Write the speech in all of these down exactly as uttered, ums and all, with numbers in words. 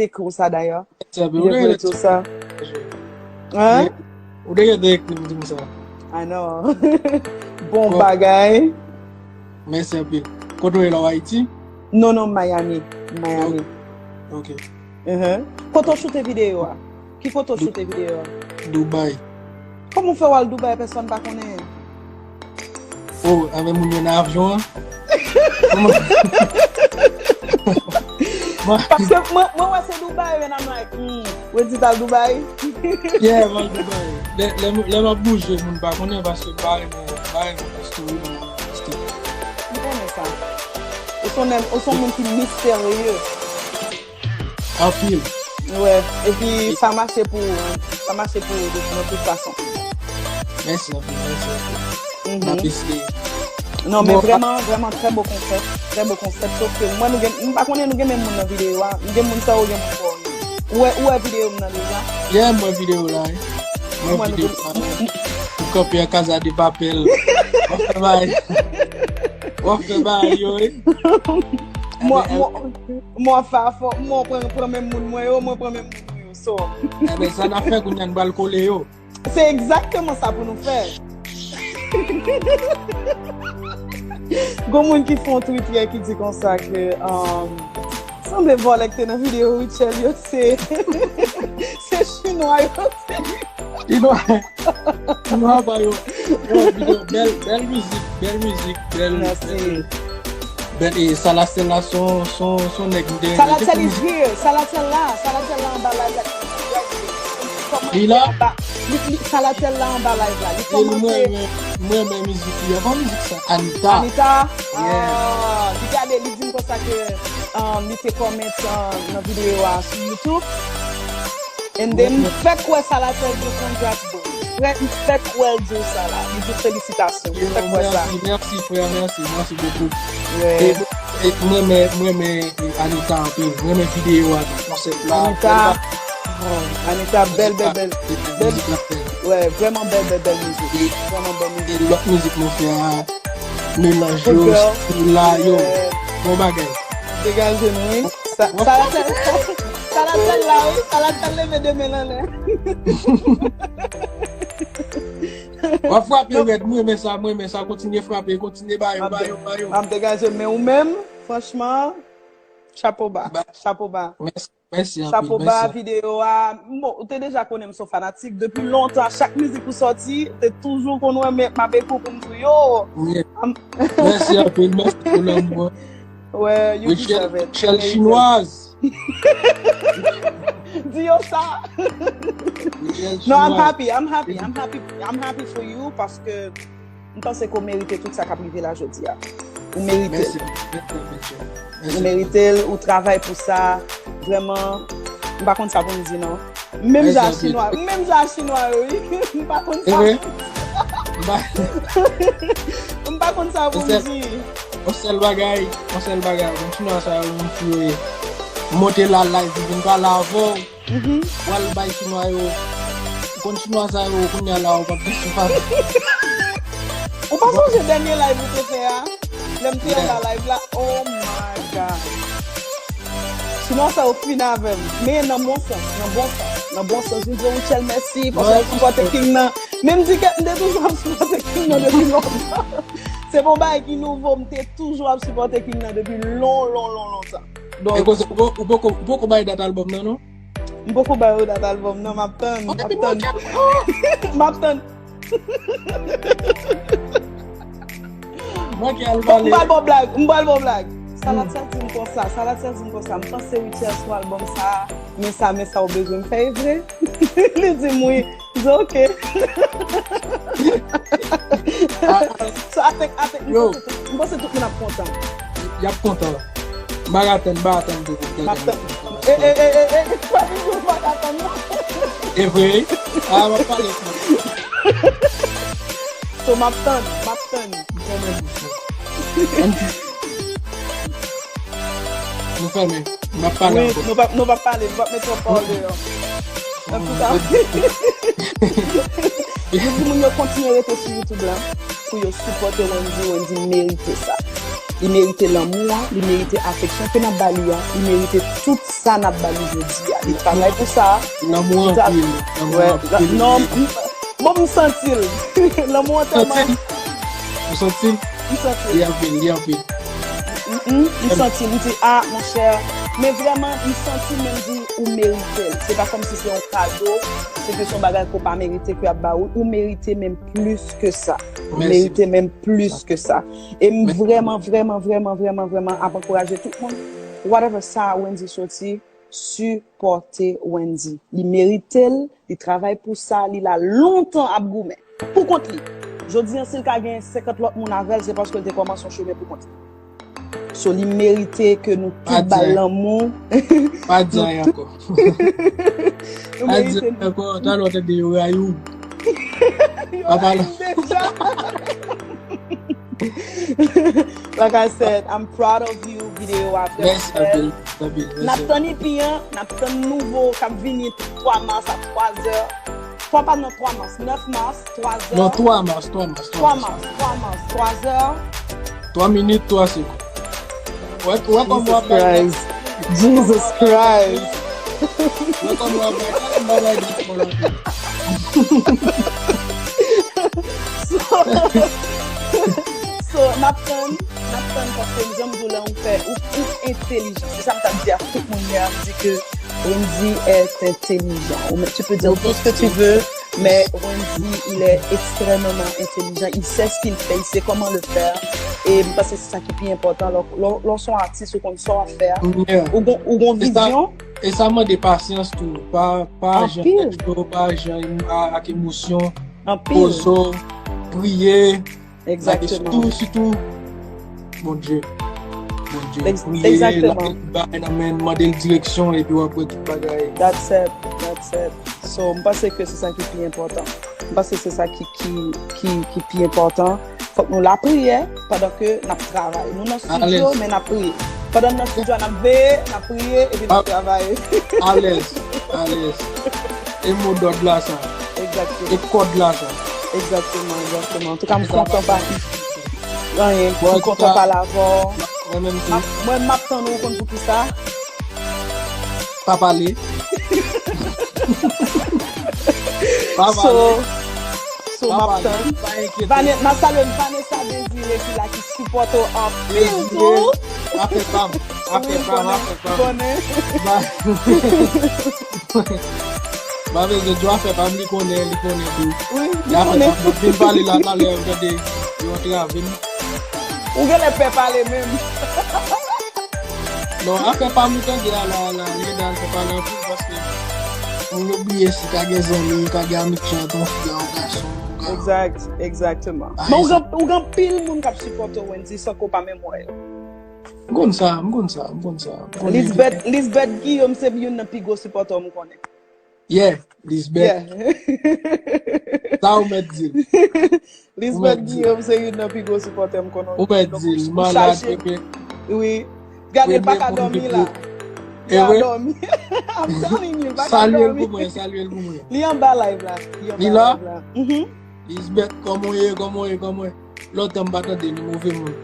écrit ça d'ailleurs. Bien vrai, tout ça. Hein? Ou te gentan ekri m di m sa. I know. Bon bagay. Mèsi anpil. Kote w ye la, w Ayiti? Non, non, Miami. Miami. Ok. Kote w choute videyo a? Ki kote w choute videyo a? Dubai. Kòman w fè w al Dubai, pèsòn pa konnen? Oh, avè moun yo nan avyon an? Paske mwen, mwen wè se Dubai, and I'm like, hmm, Wendy t al Dubai? Yeah, m al Dubai. Lè, lè, lè m ap bouje, moun pa konnen paske m pa renmen, m pa renmen fè story nan story. M renmen sa. Ou se yon nèg, ou se yon moun ki misterye. Anpil. Wè, epi sa mache pou ou, hein. Sa mache pou ou de, de tout fason. Mèsi anpil, mèsi anpil. M ap eseye. Non, men vrèman, vrèman, trè bo konsèp. Trè bo konsèp. Sof ke mwen, nou gen, m pa konnen nou gen menm moun nan videyo a. M gen moun sa yo, gen moun pa w. Ou wè, ou wè videyo m nan deja? Yeah, m wè videyo la, wi. M wè videyo la. Ou kanpe an Casa de Papel. W ap fè bagay. W ap fè bagay yo, wi. Mwen, mwen, mwen fè afè, mwen pran, pran menm moun mwen yo, mwen pran menm moun mwen yo. So. Enben, sa n ap fè kounye a, n pral kole yo. Se egzakteman sa pou nou fè. Gon moun ki fè yon tweet yè ki di konsa ke, um, sanble vòlè ki te nan videyo Rutshelle yo, se, se chinwa yo, se. Chinwa, chinwa pa yo. Yo, videyo, bèl, bèl mizik, bèl mizik, bèl, bèl, bèl, e Salathiel la, son, son, son nèg m te renmen. Salathiel is here. Salathiel la, Salathiel la anba live la. Li la? Li, li, Salathiel la anba live la. Li kòmanse. Mwen renmen, mwen renmen mizik li. Anvan mizik sa, Anita. Anita? Yeah. Ah, li gade, li di m konsa ke, um, li te comment, um, nan videyo a sou YouTube. And then, m fèk wè Salathiel di congrats, bro. Frè, m fèk wè l di w sa la. Li di felisitasyon. M fèk wè sa. Mèsi, mèsi, frè, mèsi, mèsi bokou. E, e, mwen renmen, mwen renmen Anita anpil. Mwen renmen videyo a, konsèp la. Anita, oh, Anita, bèl, bèl, bèl. Bèl, wè, vrèman bèl, bèl, bèl mizik. Vrèman bèl mizik. E lòt mizik nou fè a, melanj yo, stil la, yo. Bon bagay. Degaje nou, wi. Sa, sa, Salathiel la, wi. Salathiel leve de men l anlè. W ap frape rèd, mwen renmen sa, mwen renmen sa. Kontinye frape, kontinye ba yo, ba yo, ba yo. M ap degaje, men ou menm, franchman, chapo ba, chapo ba. Mèsi, mèsi anpil, chapo ba, mèsi. Videyo a, bon, ou te deja konnen m se yon fanatik. Depi lontan, chak mizik ou sòti, ou te toujou konn wè m, m ap ekri w pou m di w, yo. Mèsi anpil, mèsi pou lanmou an. Well, you deserve it. Rutshelle chinoise. Di yo sa. No, I'm happy, I'm happy, I'm happy, I'm happy for you paske m panse ke w merite tout sa k ap rive la jodi a. Ou merite l. Ou merite l, ou travay pou sa. Vrèman, m pa konn sa pou m di non. Menm jan a chinwa, menm jan a chinwa yo, wi. M pa konn sa. M pa konn sa pou m di. Yon sèl bagay, yon sèl bagay, konn chinwa sa yo, moun ki yo ye. Monte la live, vin pale avè w. Pral bay chinwa yo. Konn chinwa sa yo, kounye a la, ou p ap gen sou pa. Ou pa sonje dènye live ou te fè a? Lè m te anba live la, oh my God. Sinon sa yo fin avè m. Men nan bon sans, nan bon sans, nan bon sans. M di Rutshelle mèsi paske l sipòte King nan. Men m di ke m te toujou ap sipòte King nan depi lontan. Se pa yon bagay ki nouvo, m te toujou ap sipòte King nan depi lon, lon, lon, lontan. Donk, e konsa, ou poko, ou poko, ou poko bay dat albòm nan, non? M poko ba yo dat albòm nan, m ap tann, m ap tann. M ap tann. Manke al pale. M pral ba w blag, m pral ba w blag. Salathiel di m konsa, Salathiel di m konsa, m panse Rutshelle sou albòm sa, men sa, men sa ou bezwen m fè, e vre? Li di m wi. M di ok. So, I think, I think, m panse tout, m panse tout moun ap kontan. Y ap kontan. M pa ka tann, m pa ka tann pou m gade. M ap tann. E, e, e, e, e, pa di m pa ka tann non. E vre? A, m ap pale. So, m ap tann, m ap tann. M fèmen bouch mwen. Nou fèmen. M ap pale ankò. Wi, nou p ap, nou p ap pale, nou p ap met twòp pawòl deyò. Antouka, nou di moun yo kontinye rete sou YouTube la pou yo sipòte Wendy, Wendy merite sa. Li merite lanmou an, li merite afeksyon ke n ap ba li an, li merite tout sa n ap ba li jodi a. Li travay pou sa. Lanmou anpil, lanmou anpil. Non, bon, m santi l. Lanmou an tèlman. Ou santi l? M santi l. Li anpil, li anpil. M santi l, m di, ah, monchè. Men vrèman, m santi l, men m di, ou merite l. Se pa kòmsi se yon kado, se ke se yon bagay ke w pa merite ke y ap ba ou. Ou merite menm plis ke sa. Ou merite menm plis ke sa. E m vrèman, vrèman, vrèman, vrèman, vrèman ap ankouraje tout moun. Whatever sa Wendy soti, sipòte Wendy. Li merite l, li travay pou sa, li la lontan ap goumen. Pou kont li. Jodi an, si l ka gen senkant lòt moun avè l, se paske l te kòmanse yon chemen pou kont li. So, li merite ke nou tout ba l lanmou. Pa di anyen ankò. Pa di anyen ankò, talè w tande yo rayi w. Pa pale. Like I said, I'm proud of you, videyo a vrèman bèl. N ap tann ipi an, n ap tann nouvo k ap vini twa mas a twa zè. Twa pa nan twa mas, nèf mas, twa zè. Non, twa mas, twa mas, twa mas. Twa mas, twa mas, twa zè. Twa minit, twa segonn. Wè, wè kòman w ap bay. Jesus Christ. Wè kòman w ap bay. Wè kòman w ap bay. So, so, n ap tann, n ap tann paske jan m di w la, ou fè, ou, ou entelijan. Se sa m t ap di a tout moun yè, m di ke Wendy est intelligent. Ou, tu peux dire tout ce que tu veux, mais Wendy, il est extrêmement intelligent. Il sait ce qu'il fait, il sait comment le faire. E m panse se sa ki pi enpòtan. Lè, lè, lè w se yon atis, ou konn sa w ap fè a. Ou gon, ou gon vizyon. E sa mande pasyans tou. Pa, pa jan tèt cho, pa jan ak emosyon. Poze w, priye. Egzakteman. Sitou, sitou, Bondye. Bondye. Priye, lage bay nan men, mande l direksyon, epi w ap wè tout bagay. That's it. That's it. So, m panse ke se sa ki pi enpòtan. M panse se sa ki, ki, ki, ki pi enpòtan. Fòk nou lapriyè pandan ke n ap travay. Nou nan estidyo, men n ap priye. Pandan n nan estidyo a, n ap veye, n ap priye, epi n ap travay. Alèz, alèz. E mo dòd la sa. Egzakteman. E kòd la sa. Egzakteman, egzakteman. Antouka, m kontan pa. Anyen, m kontan pale avè w. Mwen menm tou. Mwen, m ap tann ou, ou konn poukisa. Pa pale. Pa pale. So, so, m ap tann. Pa enkyete. N ap salye Vanessa Désiré ki la, ki sipòte w anpil tou. Afè pa m. Afè pa m, afè pa m. M pa bezwen di w afè pa m, li konnen, li konnen tou. Wi, li konnen. Vin pale la talè, gade, yo antrave m. Ou genlè pè pale menm. Non, afè pa m, ou tande a la, la, Linda, se pale anpil paske moun yo bliye si ka gen zanmi, ka gen amitye ant yon fi a yon gason. Egzakt, egzakteman. Men ou gen, ou gen anpil moun k ap sipòte w, Wendy, san ke w pa menm wè yo. M konn sa, m konn sa, m konn sa. Lisbeth, Lisbeth Guillaume se youn nan pi gwo sipòtè w m konnen. Yeah, Lisbeth. Sa ou mèt di l. Lisbeth Guillaume se youn nan pi gwo sipòtè m konnen. Ou mèt di l, malad, pepe. Wi. Gade, l pa ka dòmi la. Li pa dòmi. I'm telling you, li pa ka dòmi. Salye l pou mwen, salye l pou mwen. Li anba live la. Li anba live la. Lisbeth, kòman w ye, kòman w ye, kòman w ye? Lontan m pa tande li, move moun.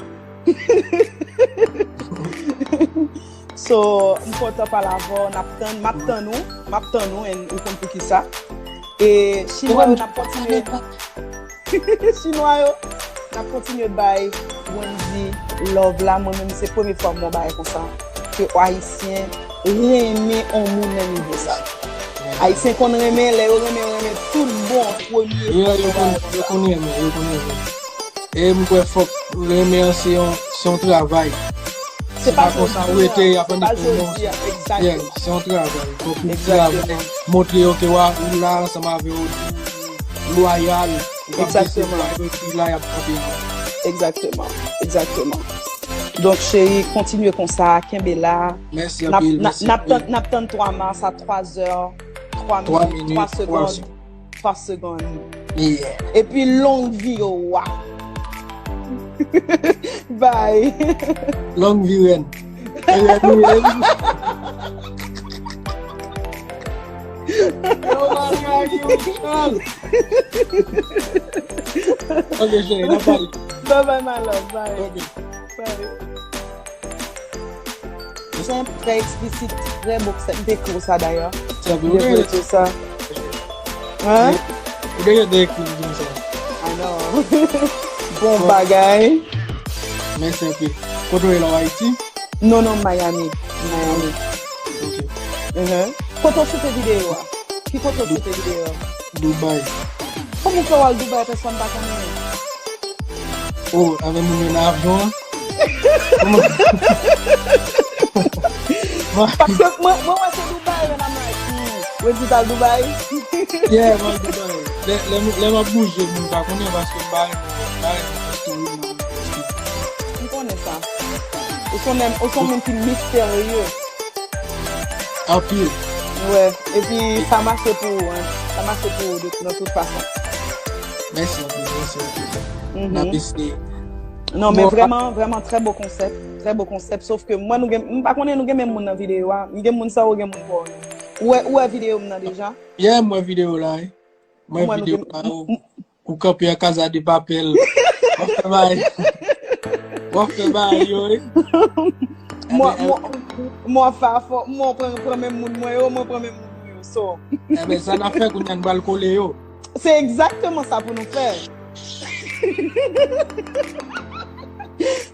So, m kontan pale avè w, n ap tann, m ap tann ou, m ap tann ou, and ou konn poukisa. E Chinwa yo, n ap kontinye. Chinwa yo, n ap kontinye bay Wendy love la. Mwen menm, se premye fwa m wè yon bagay konsa. Ke Ayisyen renmen yon moun nan nivo sa. Ayisyen konn renmen, lè yo renmen, yo renmen tout bon, premye fwa m wè yon bagay konsa. Yo konn renmen, yo konn renmen. E m kwè fòk renmen an se yon, se yon travay. Se pa konsa ou rete, y ap annik ou non. Se pa jodi a, egzakteman. Yeah, se yon travay. Fòk ou travay, montre yo ke w a, ou la ansanm avè yo, ou lwayal, ou p ap desevwa yo, epi la y ap kanpe. Egzakteman, egzakteman. Donk, cheri, kontinye konsa, kenbe la. Mèsi anpil, mèsi anpil. N ap tann, n ap tann twa mas a twa zè, twa minit, twa segonn. Twa segonn. Yeah. Epi long vi yo wa. Bye. Long vi rèn. E rèn ou ye. Yo, Maria, yo, Charles. Ok, cheri, n ap pale. Bye bye, my love. Bye. Ok. Sa, trè eksplisit, trè bon konsèp. M te ekri w sa dayè. M te vle di w sa. Hein? Ou te gentan ekri m di m sa. Ah non. Bon bagay. Mèsi anpil. Kote w ye la, w Ayiti? Non, non, Miami. Miami. Ok. Mhm. Kote w choute videyo a? Ki kote w choute videyo a? Dubai. Kòman w fè w al Dubai, pèsonn pa konnen? Oh, avè moun yo nan avyon an? Paske mwen, mwen wè se Dubai, and I'm like, hmm, Wendy t al Dubai? Yeah, mwen al Dubai. Lè, lè, lè m ap bouje, moun pa konnen paske m pa renmen, m pa renmen poste wi nan. M konnen sa. Ou se yon nèg, ou se yon moun ki misterye. Anpil. Wè, epi sa mache pou ou, hein. Sa mache pou ou de, nan tout fason. Mèsi anpil, mèsi anpil. Mhm. N ap eseye. Non, men vrèman, vrèman, trè bo konsèp. Trè bo konsèp. Sof ke mwen, nou gen, m pa konnen nou gen menm moun nan videyo a. M gen moun sa ou gen moun pa w yo. Ou wè, ou wè videyo m nan deja? Yeah, m wè videyo la, wi. Mwen videyo pa ou. Ou kanpe an Casa de Papel. W ap fè bagay. W ap fè bagay yo, wi. Mwen, mwen, mwen fè afò, mwen pran, pran menm moun mwen yo, mwen pran menm moun mwen yo. So. Enben, sa n ap fè kounye a, n pral kole yo. Se egzakteman sa pou nou fè.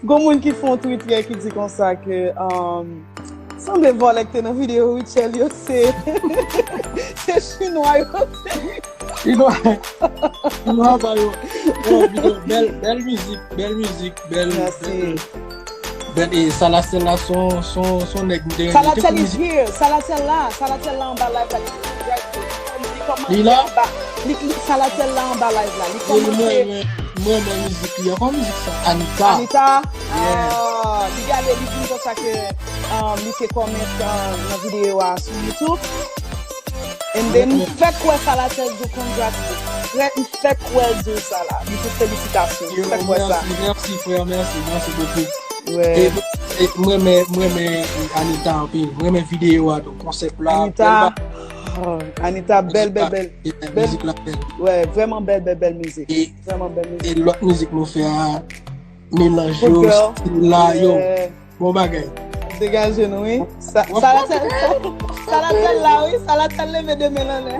Gon moun ki fè yon tweet yè ki di konsa ke, um, sanble vòlè ki te nan videyo Rutshelle yo, se, se chinwa yo se. Chinwa, chinwa ba yo. Yo, videyo, bèl, bèl mizik, bèl mizik, bèl, bèl, bèl, e, Salathiel la, son, son, son nèg m te renmen. Salathiel is here. Salathiel la, Salathiel la anba live la, li, li kòmanse anba. Li, li, Salathiel la anba live la, li kòmanse. Mwen, mwen, mwen renmen mizik li. Ankò mizik sa, Anita. Anita? Yeah. Ah, li gade, li di m konsa ke, um, li te kòmante, um, nan videyo a sou YouTube. And then, m fèk wè Salathiel di w congrats. Frè, m fèk wè l di w sa la. M di w felisitasyon. M fèk wè sa. Mèsi, mèsi, frè, mèsi, mèsi bokou. Wè. E, e, mwen renmen, mwen renmen Anita anpil. Mwen renmen videyo a tou, konsèp la. Anita, oh, Anita, bèl, bèl, bèl. Mizik la bèl. Wè, vrèman bèl, bèl, bèl mizik. Vrèman bèl mizik. E lòt mizik nou fè a, melanj yo, stil la, yo. Bon bagay. Degaje nou, wi. Sa, Salathiel, Salathiel la, wi. Salathiel leve de men l anlè.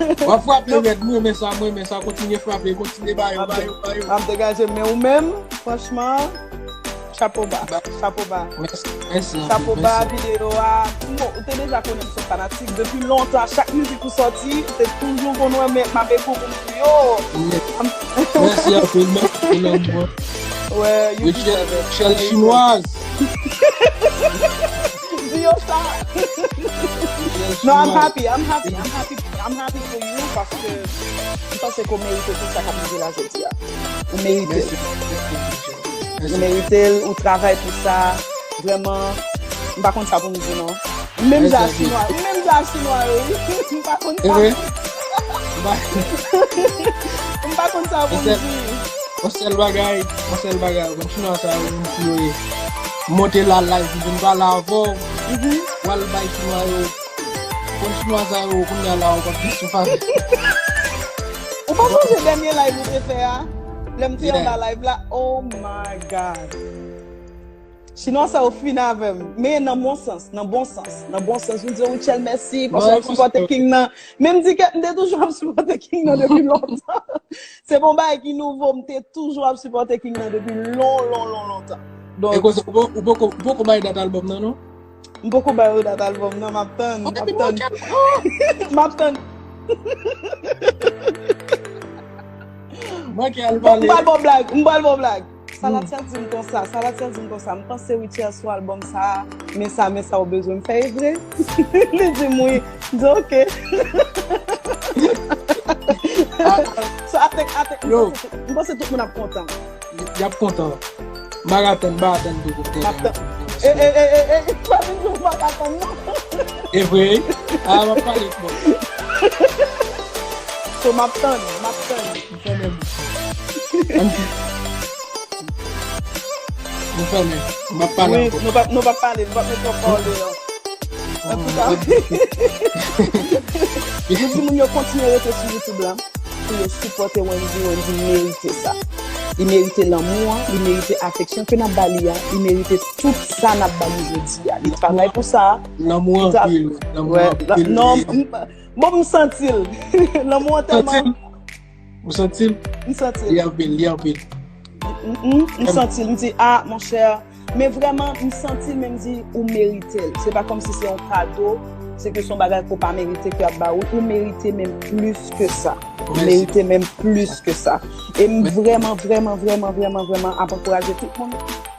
W ap frape rèd, mwen renmen sa, mwen renmen sa. Kontinye frape, kontinye ba yo, ba yo, ba yo. M ap degaje, men ou menm, franchman, chapo ba, chapo ba. Mèsi, mèsi anpil, chapo ba, mèsi. Videyo a, bon, ou te deja konnen m se yon fanatik. Depi lontan, chak mizik ou sòti, ou te toujou konn wè, men m ap ekri w pou m di yo. Mèsi anpil, mèsi pou lanmou an. Wè, you deserve it. Rutshelle chinoise. Di yo sa. Non, I'm happy, I'm happy, I'm happy, I'm happy for you, paske m panse ke w merite tout sa k ap rive la jodi a. Ou merite l. Mèsi. Ou merite l, ou travay pou sa. Vrèman, m pa konn sa pou m di non. M menm jan ak chinwa, m menm jan ak chinwa yo, wi. M pa konn sa. M pa konn sa pou m di. Yon sèl bagay, yon sèl bagay, ou konn chinwa sa yo, moun pou yo ye. Monte la live, m vin pale avè w, w al bay chinwa yo. Konn chinwa sa yo, kounye a la, w ap vin sou fami. Ou pa sonje dènye live ou te fè a? Lè m te anba live la, oh my God. Chinwa sa yo fin avè m. Men nan bon sans, nan bon sans, nan bon sans. Nou di Rutshelle mèsi, paske w ap sipòte King nan. Men m di ke m te toujou ap sipòte King nan depi lontan. Se pa yon bagay ki nouvo, m te toujou ap sipòte King nan depi lon, lon, lon, lontan. Donk, e konsa, ou poko, ou poko bay dat albòm nan, non? M poko bay yo dat albòm nan, m ap tann, m ap tann. M ap tann. Mwen ki al pale. M pral ba w blag, m pral ba w blag. Salathiel di m konsa, Salathiel di m konsa, m panse Rutshelle sou albòm sa, men sa, men sa ou bezwen m fè e vre. Li di m wi, m di ok. So, I think, I think, m panse tout, m panse tout moun ap kontan. Y ap kontan. M pa ka tann, m pa ka tann pou m tande. M ap tann. E, e, e, e, e, pa vin di w pa ka tann non. E vre? A, m ap pale pou mwen. So, m ap tann, m ap tann. M fèmen bouch mwen. Ann di. M fèmen. M p ap pale ankò. Wi, nou p ap, nou p ap pale, nou p ap met twòp pawòl deyò. Antouka, nou di moun yo kontinye rete sou YouTube la pou yo sipòte Wendy, Wendy merite sa. Li merite lanmou an, li merite afeksyon ke n ap ba li a, li merite tout sa n ap ba li jodi a. Li travay pou sa. Lanmou anpil, lanmou anpil. Non, bon, m santi l. Lanmou an tèlman. Ou santi l? M santi l. Li anpil, li anpil. M santi l. M di, ah, monchè. Men vrèman, m santi l, men m di, ou merite l. Se pa kòmsi se yon kado, se ke se yon bagay ke w pa merite ke y ap ba ou. Ou merite menm plis ke sa. Ou merite menm plis ke sa. E m vrèman, vrèman, vrèman, vrèman, vrèman ap ankouraje tout moun.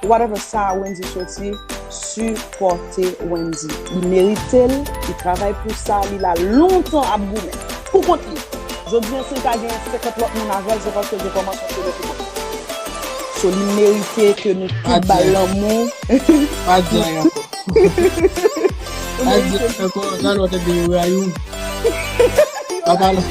Whatever sa Wendy soti, sipòte Wendy. Li merite l, li travay pou sa, li la lontan ap goumen. Pou kont li. Jodi an, si l ta gen senkant lòt moun avè l, se paske l te kòmanse yon solo pou kont li. So, li merite ke nou tout ba l lanmou. Pa di anyen ankò. Pa di anyen ankò, talè w te gen yon rayou. Pa pale.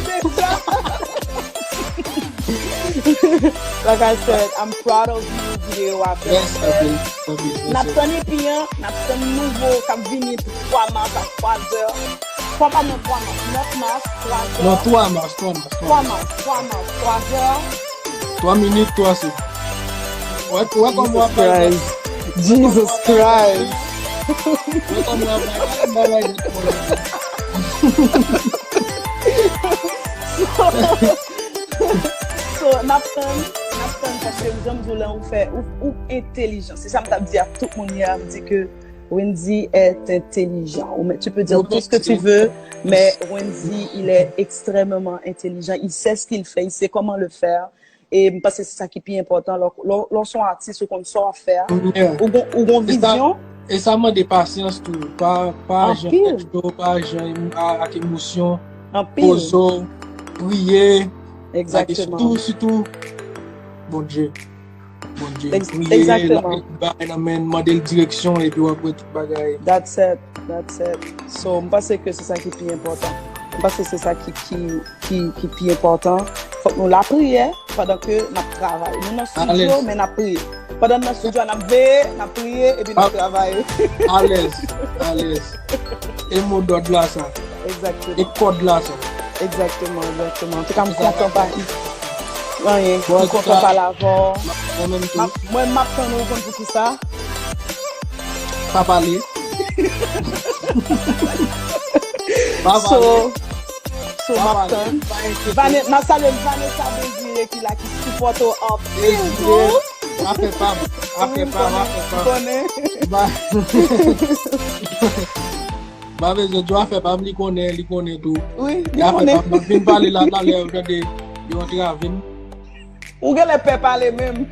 Like I said, I'm proud of you, videyo a fè. Yes, anpil, anpil. N ap tann epi an, n ap tann nouvo k ap vini pou twa mas a twa zè. Twa, padon, twa mas, nèf mas, twa zè. Non, twa mas, twa mas, twa mas. Twa mas, twa mas, twa zè. Twa minit, twa segonn. Wè, wè kòman w ap bay. Jesus Christ. Wè kòman w ap bay. Wè kòman w ap bay. So, n ap tann, n ap tann, paske jan m di w la, ou fè, ou, ou entelijan. Se sa m t ap di ak tout moun yè, m di ke Wendy est intelligent. Ou, tu peux dire tout ce que tu veux, mais Wendy, il est extrêmement intelligent. Il sait ce qu'il fait, il sait comment le faire. E m panse se sa ki pi enpòtan. Lè, lè, lè w se yon atis, ou konn sa w ap fè a. Ou gon, ou gon vizyon. E sa mande pasyans tou. Pa, pa jan tèt cho, pa jan ak emosyon. Poze w, priye. Egzakteman. Sitou, sitou, Bondye. Bondye, priye, lage tout bagay nan men l, mande l direksyon, epi w ap wè tout bagay. That's it, that's it. So, m panse ke se sa ki pi enpòtan. M panse se sa ki, ki, ki, ki pi enpòtan. Fòk nou lapriyè pandan ke n ap travay. Nou nan estidyo, men n ap priye. Pandan n nan estidyo a, n ap veye, n ap priye, epi n ap travay. Alèz, alèz. E mo dòd la sa. Egzakteman. E kòd la sa. Egzakteman, egzakteman. Antouka, m kontan pa. Anyen, m kontan pale avè w. Mwen menm tou. Mwen, m ap tann ou, ou konn poukisa. Pa pale. Pa pale. So, so, m ap tann. Vane-, m ap salye Vanessa Désiré ki la, ki sipòte w anpil tou. Afè pa m, afè pa m, afè pa m. Konnen. M pa bezwen di w afè pa m, li konnen, li konnen tou. Wi, li konnen. Afè pa m, m ap vin pale la talè, ou tande, yo antrave m. Ou genlè pè pale menm.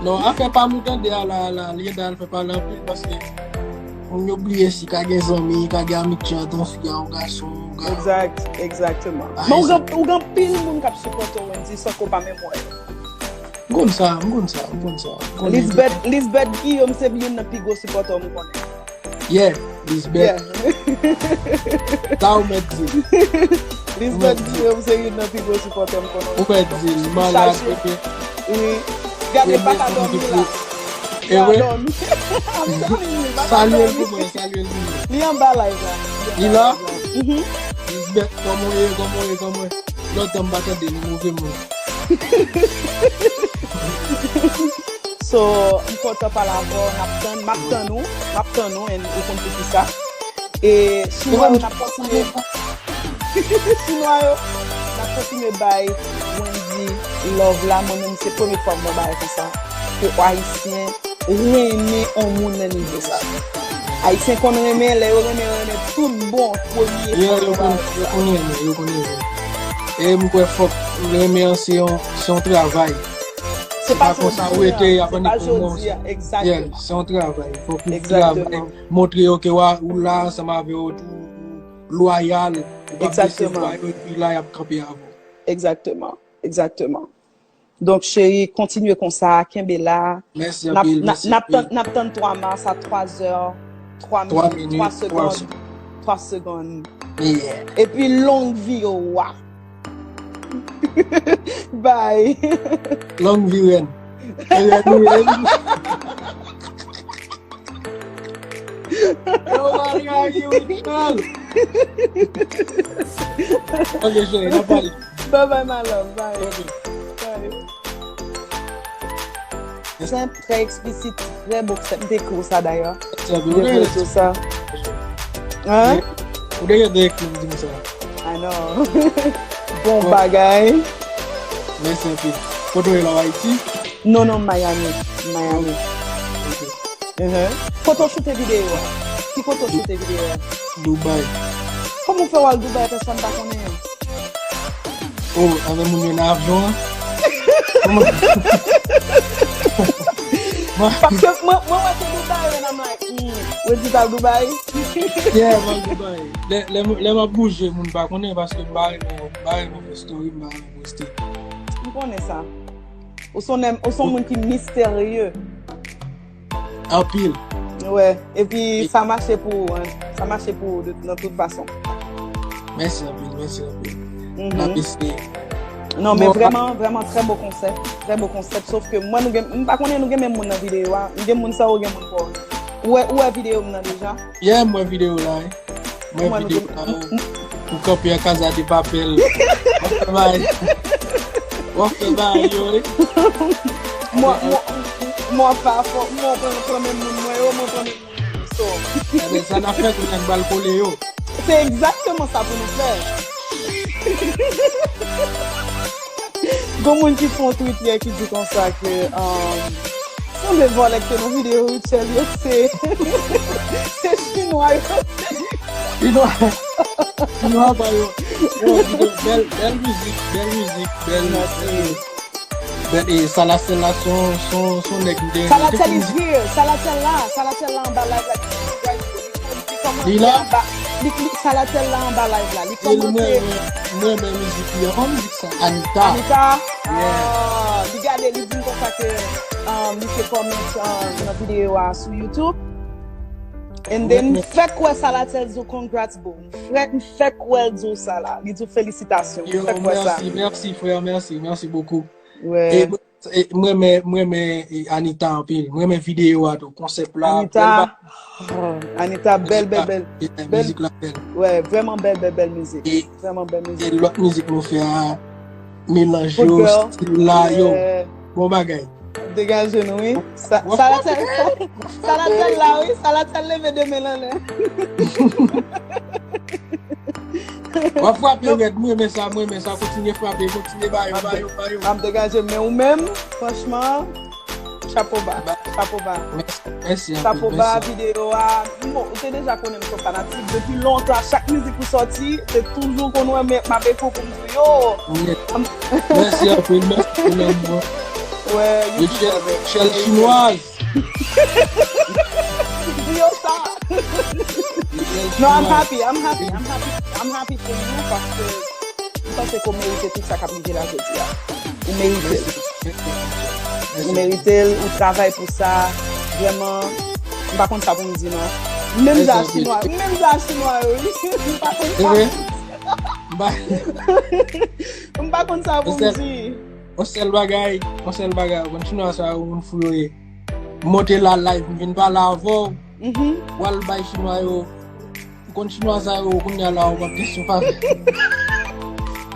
Non, afè pa m, ou tande a la, la, li ede al fè pale anpil paske moun yo bliye si ka gen zanmi, ka gen amitye ant yon fi a yon gason, yon gason. Egzak, egzakteman. Men ou gen, ou gen anpil moun k ap sipòte w, Wendy, san ke w pa menm wè yo. M konn sa, m konn sa, m konn sa. Lisbeth, Lisbeth Guillaume se youn nan pi gwo sipòtè w m konnen. Yeah, Lisbeth. Sa ou mèt di. Lisbeth Guillaume se youn nan pi gwo sipòtè m konnen. Ou mèt di, li malad, ok. Wi. Gade, li pa ka dòmi la. E vre? I'm telling you, li pa ka dòmi. Salye l pou mwen, salye l pou mwen. Li anba live la. Li la? Lisbeth, kòman w ye, kòman w ye, kòman w ye? Lontan m pa tande nou, move moun. So, m kontan pale avè w, n ap tann, m ap tann ou, m ap tann ou, and ou konn poukisa. E Chinwa yo, n ap kontinye. Chinwa yo, n ap kontinye bay Wendy love la. Mwen menm, se premye fwa m wè bagay konsa. Ke Ayisyen renmen yon moun nan nivo sa. Ayisyen konn renmen, lè yo renmen, yo renmen tout bon, premye fwa yo konn renmen, yo konn renmen. E m kwè fòk renmen an se yon, se yon travay. Se pa konsa ou rete, y ap annik pou mwen. Se pa jodi a, egzakteman. Yeah, se yon travay. Fòk ou travay, montre yo ke w a, ou la ansanm avè yo, ou lwayal, ou p ap desevwa yo, epi la, y ap kanpe avè w. Egzakteman, egzakteman. Donk, cheri, kontinye konsa, kenbe la. Mèsi anpil, mèsi anpil. N ap tann, n ap tann twa mas a twa zè, twa minit, twa segonn. Twa segonn. Yeah. Epi long vi yo wa. Bye. Long vi rèn. E rèn ou rèn. Yo, Maria, you tell. Ok, cheri, n ap pale. Bye bye, my love. Bye. Ok. Bye. Senp, trè eksplisit, trè bon konsèp. M te ekri w sa dayè. M te ekri w sa. Hein? Ou te gentan ekri m di m sa. I know. Bon bagay. Mèsi anpil. Kote w ye la, w Ayiti? Non, non, Miami. Miami. Ok. Mhm. Kote w choute videyo a? Ki kote w choute videyo a? Dubai. Kòman w fè w al Dubai, pèsonn pa konnen? Oh, avè moun yo nan avyon an? Kòman? Paske mwen, mwen wè se Dubai, and I'm like, hmm, Wendy t al Dubai? Yeah, mwen Dubai. Lè, lè, lè m ap bouje, moun pa konnen paske m pa renmen, m pa renmen fè story, m pa renmen poste. M konnen sa. Ou se yon nèg, ou se yon moun ki misterye. Anpil. Wè. Epi sa mache pou ou, hein. Sa mache pou ou de, nan tout fason. Mèsi anpil, mèsi anpil. Mhm. N ap eseye. Non, men vrèman, vrèman, trè bo konsèp. Trè bo konsèp. Sof ke mwen, nou gen, m pa konnen nou gen menm moun nan videyo a. M gen moun sa ou gen moun pa w. Ou wè, ou wè videyo m nan deja? Yeah, m wè videyo la, wi. Mwen videyo la, ou, ou kanpe an Casa de Papel. W ap fè bagay. W ap fè bagay yo, wi. Mwen, mwen, mwen pa fò, mwen pran, pran menm moun mwen yo, mwen pran menm moun mwen yo. So. Ebyen, sa n ap fè, kounye a n pral kole yo. Se egzakteman sa pou nou fè. Gon moun ki fè yon tweet yè ki di konsa ke, um, sanble vòlè ki te nan videyo Rutshelle yo, se, se chinwa yo. Chinwa, chinwa pa yo. Yo, bèl, bèl mizik, bèl mizik, bèl, bèl, e Salathiel la, se yon, se yon, se yon nèg m te renmen. Salathiel is here. Salathiel la, Salathiel la anba live la. Li la? Li, li, Salathiel la anba live la. Li kòmante. Mwen, mwen, mwen renmen mizik li. Anvan mizik sa, Anita. Anita? Yeah. Ah, li gade, li di m konsa ke, um, li te kòmante, um, nan videyo a sou YouTube. And then, m fèk wè Salathiel di w congrats, boo. M fèk, m fèk wè l di w sa la. Li di w felisitasyon. M fèk wè sa. Yo, mèsi, mèsi, frè, mèsi, mèsi bokou. Wè. E, e, mwen renmen, mwen renmen, e, Anita anpil. Mwen renmen videyo a tou, konsèp la, Anita, bèl ba-, oh, Anita, bèl, bèl, bèl. Yeah, bèl mizik la bèl. Wè, vrèman bèl, bèl, bèl mizik. E, vrèman bèl mizik. E lòt mizik nou fè a, melanj yo, stil la, yo. Yeah. Bon bagay. Degaje nou, wi. Sa, w ap Salathiel, frape. Salathiel la, wi. Salathiel leve de men l anlè. W ap frape rèd, mwen renmen sa, mwen renmen sa. Kontinye frape, kontinye ba yo, ba yo, ba yo. M ap degaje, men ou menm, franchman, chapo ba, chapo ba. Mèsi, mèsi anpil, chapo ba, mèsi. Videyo a, bon, ou te deja konnen m se fanatik depi lontan, chak mizik ou sòti, te toujou konn wè, men m ap ekri w pou m di w yo. Mèsi anpil, mèsi pou lanmou an. Wè, Rutshelle, Rutshelle chinoise. Di yo sa. Non, I'm happy, I'm happy, I'm happy, I'm happy for you, paske m panse ke w merite tout sa k ap rive la jodi a. Ou merite l. Ou merite l, ou travay pou sa. Vrèman, m pa konn sa pou m di non. Menm jan a chinwa, menm jan a chinwa yo, wi. M pa konn sa. M pa konn sa pou m di. Yon sèl bagay, yon sèl bagay, ou konn chinwa sa yo, moun fou yo ye. M monte la live, m vin pale avè w, mhm, w al bay chinwa yo, ou konn chinwa sa yo, kounye a la, w ap kesyon favè.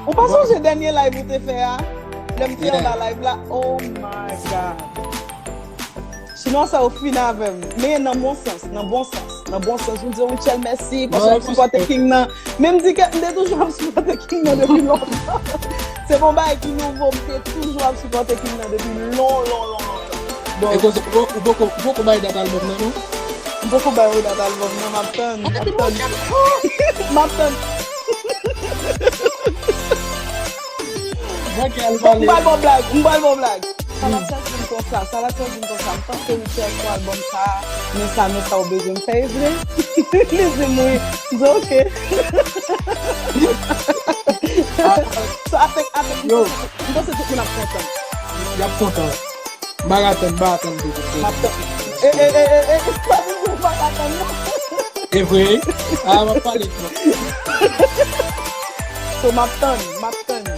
Ou pa sonje dènye live ou te fè a? Lè m te anba live la, oh my God. Chinwa sa yo fin avè m. Men nan bon sans, nan bon sans, nan bon sans. M di yo, Rutshelle, mèsi, paske w ap sipòte King nan. Men m di ke m te toujou ap sipòte King nan depi lontan. Se pa yon bagay ki nouvo, m te toujou ap sipòte King nan depi lon, lon, lon, lontan. Bon. E konsa, ou, ou poko, ou poko bay dat albòm nan, non? M poko bay dat albòm nan, m ap tann, m ap tann. M ap tann. Mwen ki al pale. M pral ba w blag, m pral ba w blag. Salathiel di m konsa, Salathiel di m konsa, m panse Rutshelle pou albòm sa a, men sa, men sa ou bezwen m fè, e vre? Li di m wi. M di, ok. So, I think, I think, m panse, m panse tout moun ap kontan. Y ap kontan. M pa ka tann, m pa ka tann pou tout. M ap tann. E, e, e, e, e, pa di m pa ka tann, non. E vre? A, m ap pale twòp. So, m ap tann, m ap tann.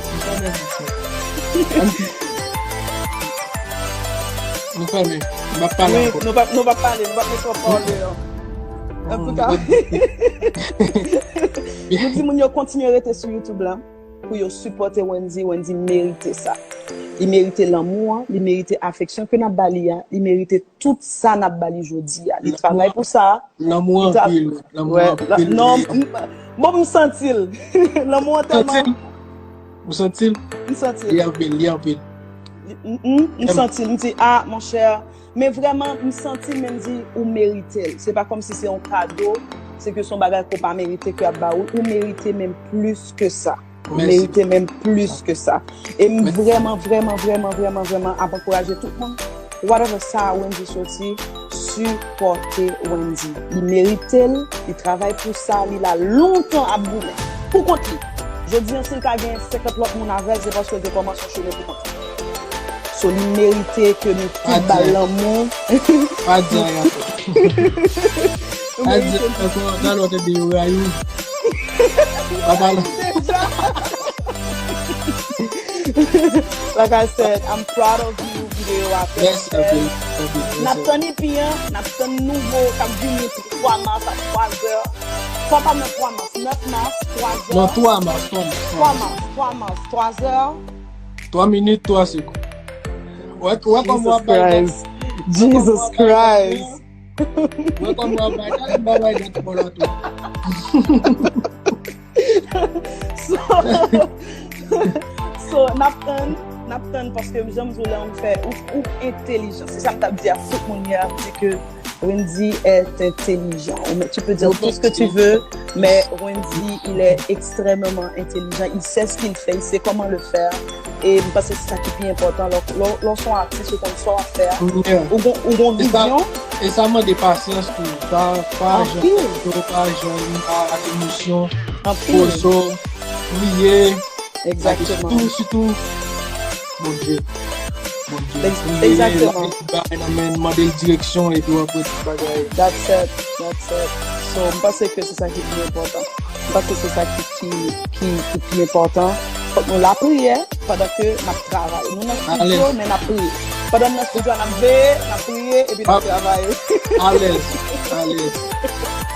Nou fèmen. M ap pale ankò. Wi, nou p ap, nou p ap pale, nou p ap met twòp pawòl deyò. Antouka, nou di moun yo kontinye rete sou YouTube la. pou yo sipòte Wendy. Wendy merite sa. Li merite lanmou an, li merite afeksyon ke n ap ba li a, li merite tout sa n ap ba li jodi a. Li travay pou sa. Lanmou anpil, lanmou anpil. Non, bon, m santi l. Lanmou an tèlman. Ou santi l? M santi l. Li anpil, li anpil. M santi l, m di, ah, monchè, men vrèman, m santi l, men m di, ou merite l. Se pa kòmsi se yon kado, se ke se yon bagay ke w pa merite ke y ap ba ou. Ou merite menm plis ke sa. Ou merite menm plis ke sa. E m vrèman, vrèman, vrèman, vrèman, vrèman ap ankouraje tout moun. Whatever sa Wendy soti, sipòte Wendy. Li merite l, li travay pou sa, li la lontan ap goumen. Pou kont li. Jodi an, si l ka gen senkant lòt moun avè l, se paske l te kòmanse yon chemen pou kont li. So, li merite ke nou tout ba l lanmou. Pa di anyen ankò. Pa di anyen ankò, talè w tande yo rayi w. Pa pale. Like I said, I'm proud of you, videyo a fè. Mèsi anpil. N ap tann ipi an, n ap tann nouvo k ap vini twa mas a twa zè. Twa pa nan twa mas, nèf mas, twa zè. Non, twa mas, twa mas, twa mas. Twa mas, twa mas, twa zè. Twa minit, twa segonn. Wè, wè kòman w ap bay dat. Jesus Christ. Wè kòman w ap bay dat, m pa bay dat bò la tou. So, so, n ap tann, n ap tann, paske jan m di w la, ou fè, ou, ou entelijan. Se sa m t ap di a tout moun yè, m di ke Wendy est intelligent. Ou, tu peux dire tout ce que tu veux, mais Wendy, il est extrêmement intelligent. Il sait ce qu'il fait, il sait comment le faire. E m panse se sa ki pi enpòtan. Lè, lè, lè w se yon atis, ou konn sa w ap fè a. Ou gon, ou gon vizyon. E sa mande pasyans tou. Pa, pa janm fè cho, pa janm a, ak emosyon. Poze w, priye. Egzakteman. Sitou, sitou, Bondye. Bondye. Priye, egzakteman. Mete tout bagay nan men l, mande l direksyon, epi w ap wè tout bagay. That's it. That's it. So, m panse ke se sa ki pi enpòtan. M panse se sa ki, ki, ki, ki pi enpòtan. Fòk nou lapriyè pandan ke n ap travay. Nou nan estidyo, men n ap priye. Pandan n nan estidyo a, n ap veye, n ap priye, epi n ap travay. Alèz, alèz.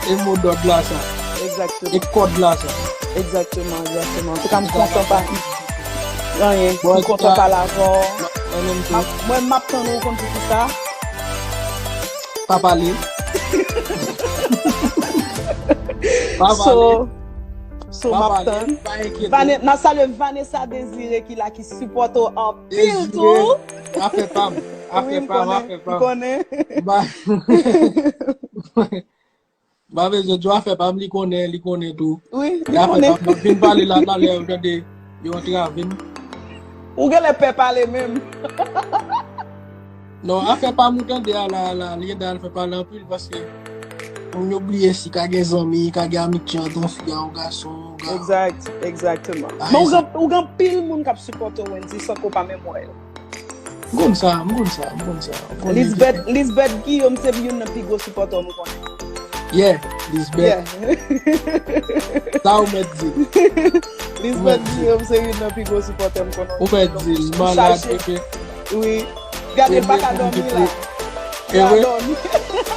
E modòd la sa. Egzakteman. E kòd la sa. Egzakteman, egzakteman. Antouka, m kontan pa. Anyen, m kontan pale avè w. Mwen, m ap tann ou, ou konn poukisa. Pa pale. Pa pale. So, so, m ap tann. Vanessa, n ap salye Vanessa Désiré ki la, ki sipòte w anpil tou. Afè pa m. Afè pa m, afè pa m. Ba, ba bezwen di w afè pa m, li konnen, li konnen tou. Wi, li konnen. Afè pa m, m ap vin pale la talè, ou tande, yo antrave m. Ou genlè pè pale menm. Non, afè pa m ou tande a la, la, li gentan al fè pale anpil paske moun yo bliye si ka gen zanmi, ka gen amitye ant yon fi a yon gason, yon gason. Egzakt, egzakteman. Men ou gen, ou gen anpil moun k ap sipòte w, Wendy, san ke w pa menm wè yo. M konn sa, m konn sa, m konn sa. Lisbeth, Lisbeth Guillaume se youn nan pi gwo sipòtè w m konnen. Yeah, Lisbeth. Yeah. Sa ou mèt di. Lisbeth Guillaume se youn nan pi gwo sipòtè m konnen. Ou mèt di, li malad, bebe. Wi. Gade, l pa ka dòmi la. Li pa dòmi.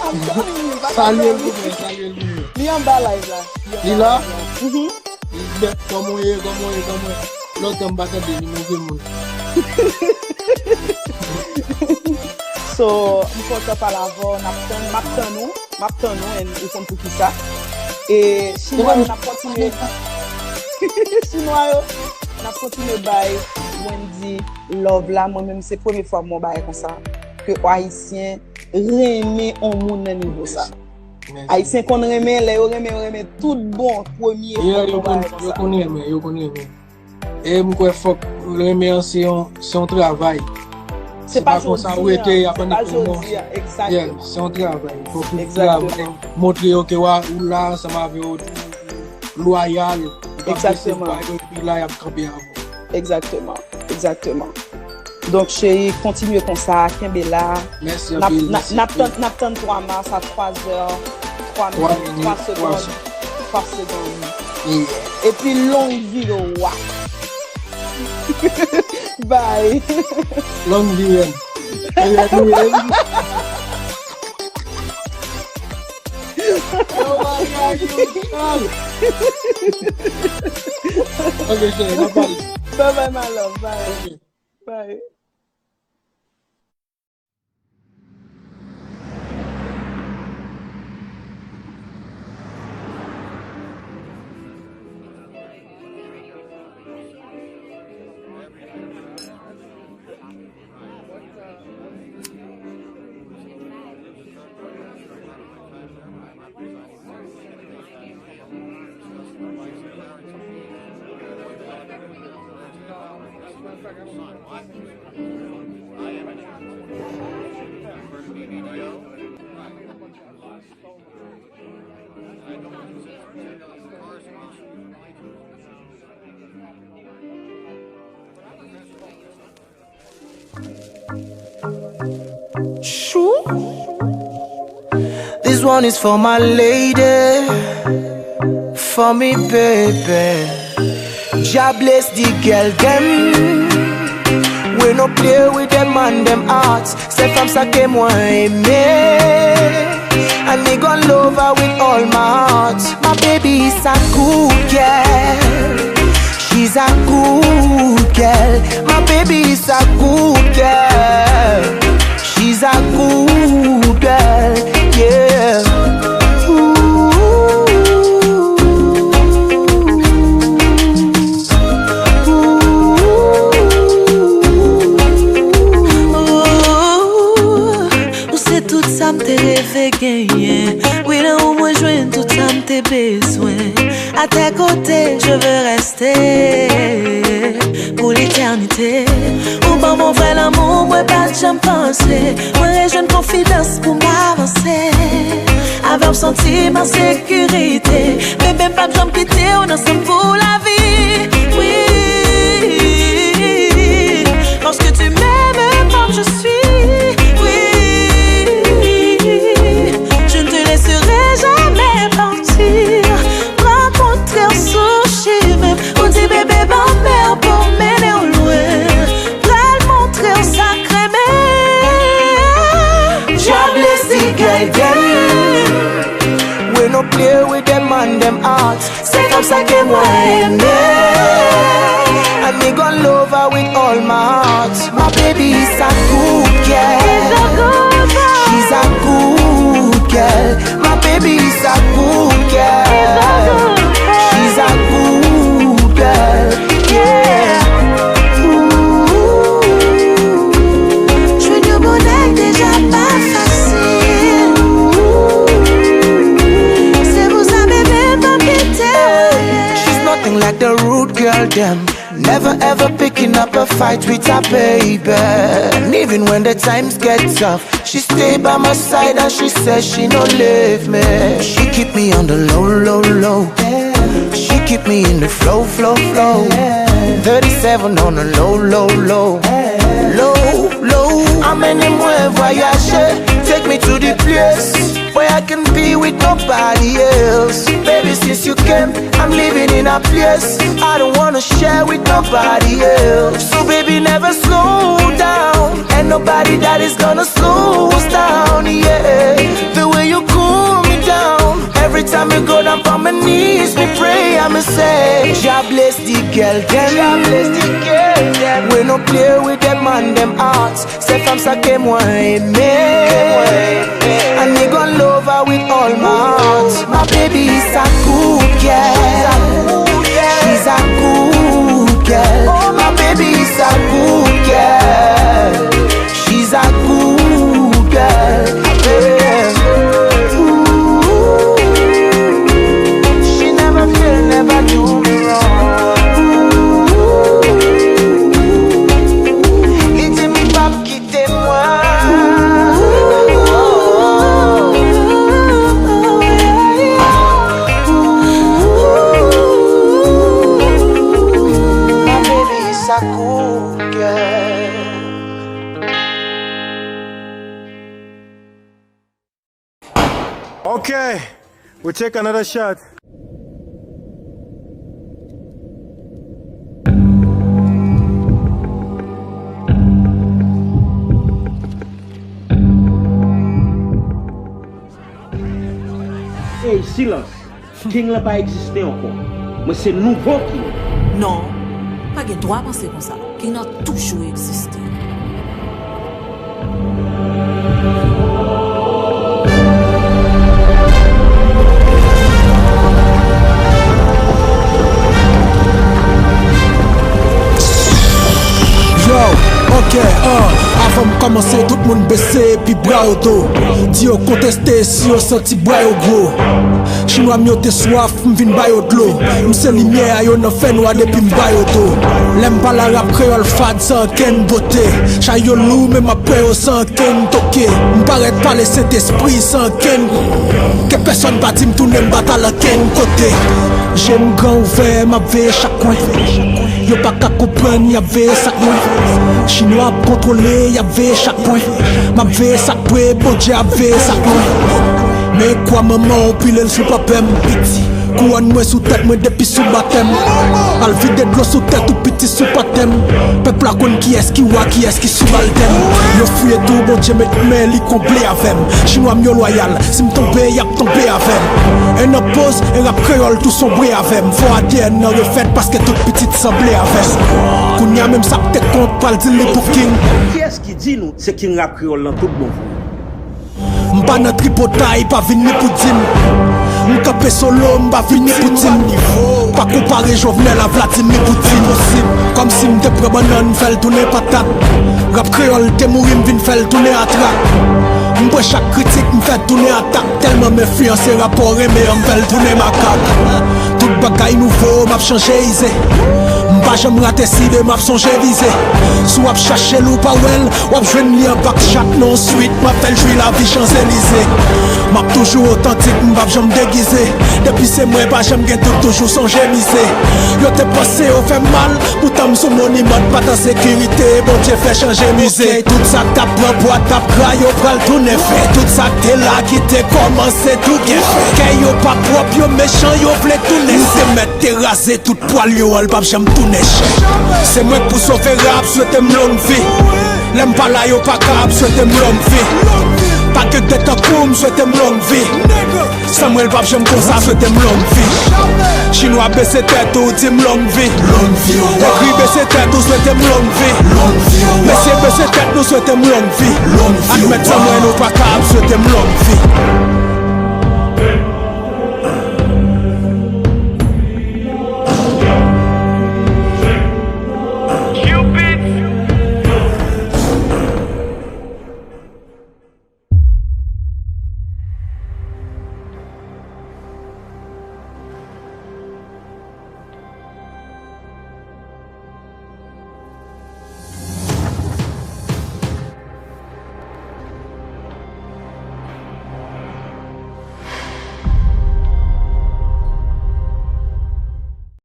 I'm telling you, li pa ka dòmi. Salye l pou mwen, salye l pou mwen. Li anba live la. Li la? Mhm. Li bèt, kòman w ye, kòman w ye, kòman w ye? Lontan m pa tande li, move moun. So, m kontan pale avè w, n ap tann, m ap tann ou, m ap tann ou, and ou konn poukisa. E chinwa yo, n ap kontinye. Chinwa yo, n ap kontinye bay Wendy love la. Mwen menm, se premye fwa m wè yon bagay konsa, ke Ayisyen renmen yon moun nan nivo sa. Ayisyen konn renmen, lè yo renmen, yo renmen tout bon, premye fwa m wè yon bagay konsa. Yo konn renmen, yo konn renmen. E m kwè fòk renmen an se yon, se yon travay. Se pa konsa ou rete, y ap annik pou mò. Yeah, se yon travay. Fòk ou travay, montre yo ke w a, ou la ansanm avè yo, ou lwayal, ou pa prese bay yo, epi la y ap kanpe avè w. Egzakteman, egzakteman. Donk, cheri, kontinye konsa, kenbe la. Mèsi anpil, mèsi anpil. N ap tann, n ap tann twa mas a twa zè, twa minit, twa segonn, twa segonn. Epi long vi yo wa. Bye. Long vi, Ren. Ren, Ren. Ok, cheri, n ap pale. Bye bye, my love. Bye. Ok. Bye. Chou. This one is for my lady, for me baby. Jah bless the girl dem. We no play with them man dem hearts. Se fanm sa ke mwen renmen. And me gon' love her with all my heart. My baby is a good girl. She's a good girl. My baby is a good girl. She's a good girl. Yeah. Ooh. Ooh, ou se tout sa m te reve genyen. Wi, nan ou mwen jwenn tout sa m te bezwen. À tes côtés, je veux rester pour l'éternité. Ou ban m yon vrè lanmou, mwen pa t janm panse. Mwen rejwenn konfidans pou m avanse. Avè w m santi m an sekirite. Bebe, m p ap janm kite w nan san m pou lavi. Oui, parce que tu m'aimes comme je suis. Oui, je ne te laisserai jamais partir. Rankontre w sou chimen m, ou di bebe ban m men w pou m mennen w lwen. Pral montre w sa k renmen. Jah bless the girl dem. We no play with them man dem heart. Se fanm sa ke mwen renmen. And me gon' love her with all my heart. My baby is a good girl. She's a good girl. My baby is a good girl. She's a good girl. Yeah. Ooh. Jwenn yon bon nèg deja pa fasil. Se pou sa bebe m p ap kite w. She's nothing like the rude girl dem. Never ever picking up a fight with her baby. And even when the times get tough, she stay by my side and she says she no leave me. She keep me on the low, low, low. She keep me in the flow, flow, flow. Thirty-seven on the low, low, low. Low, low. Anmennen mwen vwayaje. Take me to the place where I can be with nobody else. Baby, since you came, I'm living in a place I don't wanna share with nobody else. So baby, never slow down. Ain't nobody that is gonna slow us down, yeah. The way you cool me down. Every time you go down on my knees, me pray, I'ma say, Jah bless the girl dem. Jah bless the girl dem. We no play with them man dem heart. Se fanm sa ke mwen renmen. And me gon' love her with all my heart. My baby is a good girl. She's a good girl. My baby is a good girl. She's a good girl. Yeah. Ooh. She never fail, never do me wrong. Ooh. Li di m p ap kite mwen. My baby is a good girl. Okay, we take another shot. Hey, silans! King lan pa egziste ankò. Mwen se nouvo King. Non, pa gen dwa panse konsa. King nan toujou egziste. Yo, ok, uh, avan m kòmanse, tout moun bese epi bra yo do. Di yo konteste si yo santi bra yo gwo. Chinwa m yo te swaf, m vin ba yo dlo. M se limyè a yo nan fènwa depi m ba yo do. Lè m pale rap kreyòl fad san ankenn bote. Chay yo lou, men m ap pran yo san ankenn toke. M parèt pale Sentespri san ankenn. Ke pèsòn pa di m tounen m pa t al ankenn kote. Je m gran ouvè, m ap veye chak kwen. Yo pa ka konprann, y ap veye sa k lwen. Chinwa ap kontwole, y ap veye chak pwen. M ap veye sa k pre, Bondye ap veye sa k lwen. Men kwa manman w pile l sou papè m. Kouwòn mwen sou tèt mwen depi sou batèm. Al vide dlo sou tèt ou piti sou patèm. Pèp la konn kiyès ki wa, kiyès ki sibaltèn. Yo fouye tou, Bondye met men li konble avè m. Chinwa m yo lwayal, si m tonbe, y ap tonbe avè m. E nan poz, e rap kreyòl tou sonbre avè m. Fò A D N nan refèt paske tout pitit sanble avè m. Kounye a menm sa k te kont pral di li pou King. Kiyès ki di nou se King rap kreyòl lan tout bon vre? M pa nan tripotay, pa vin ni pou di m. M kanpe solo, m pa vin ni pou di m. Pa konpare Jovenel a Vladimir Poutine. Kòmsi m te pran bannann, m fè l tounen patat. Rap kreyòl te mouri, m vin fè l tounen atrak. M pran chak kritik, m fè l tounen atak. Tèlman m enfliyanse rapò renmen an, m fè l tounen makak. Tout bagay nouvo, m ap chanje ize. M pa janm rate si de m ap sonje vize. Si w ap chache l ou pa wè l, w ap jwenn li anba k chat nan yon swit. M ap fè l jwi lavi Chanzelize. M ap toujou otantik, m p ap janm degize. Depi se mwen, pa janm gen dout, toujou sonje mize. Yo te panse yo fè m mal, poutan m sou moniman, pa t an sekirite, Bondye fè chanje mize. Ok, tout sa k t ap pran pwa t ap gra, yo pral tounen fè. Tout sa k te la ki te kòmanse tou gen fè. Kè yo pa pwòp, yo mechan, yo vle tounen sè. Nou te mèt te raze tout pwal yo an, l p ap janm tounen chè. Se mwen k pou sove rap, swete m long vi. Lè m pa la, yo pa ka ap swete m long vi. Pa gen de tankou m, swete m long vi. San mwen, l p ap janm konsa, swete m long vi. Chinwa bese tèt ou, di m long vi. Long vi. Egri bese tèt ou, swete m long vi. Long vi. Mesye bese tèt nou, swete m long vi. Long vi. Admèt san mwen, nou pa ka ap swete m long vi.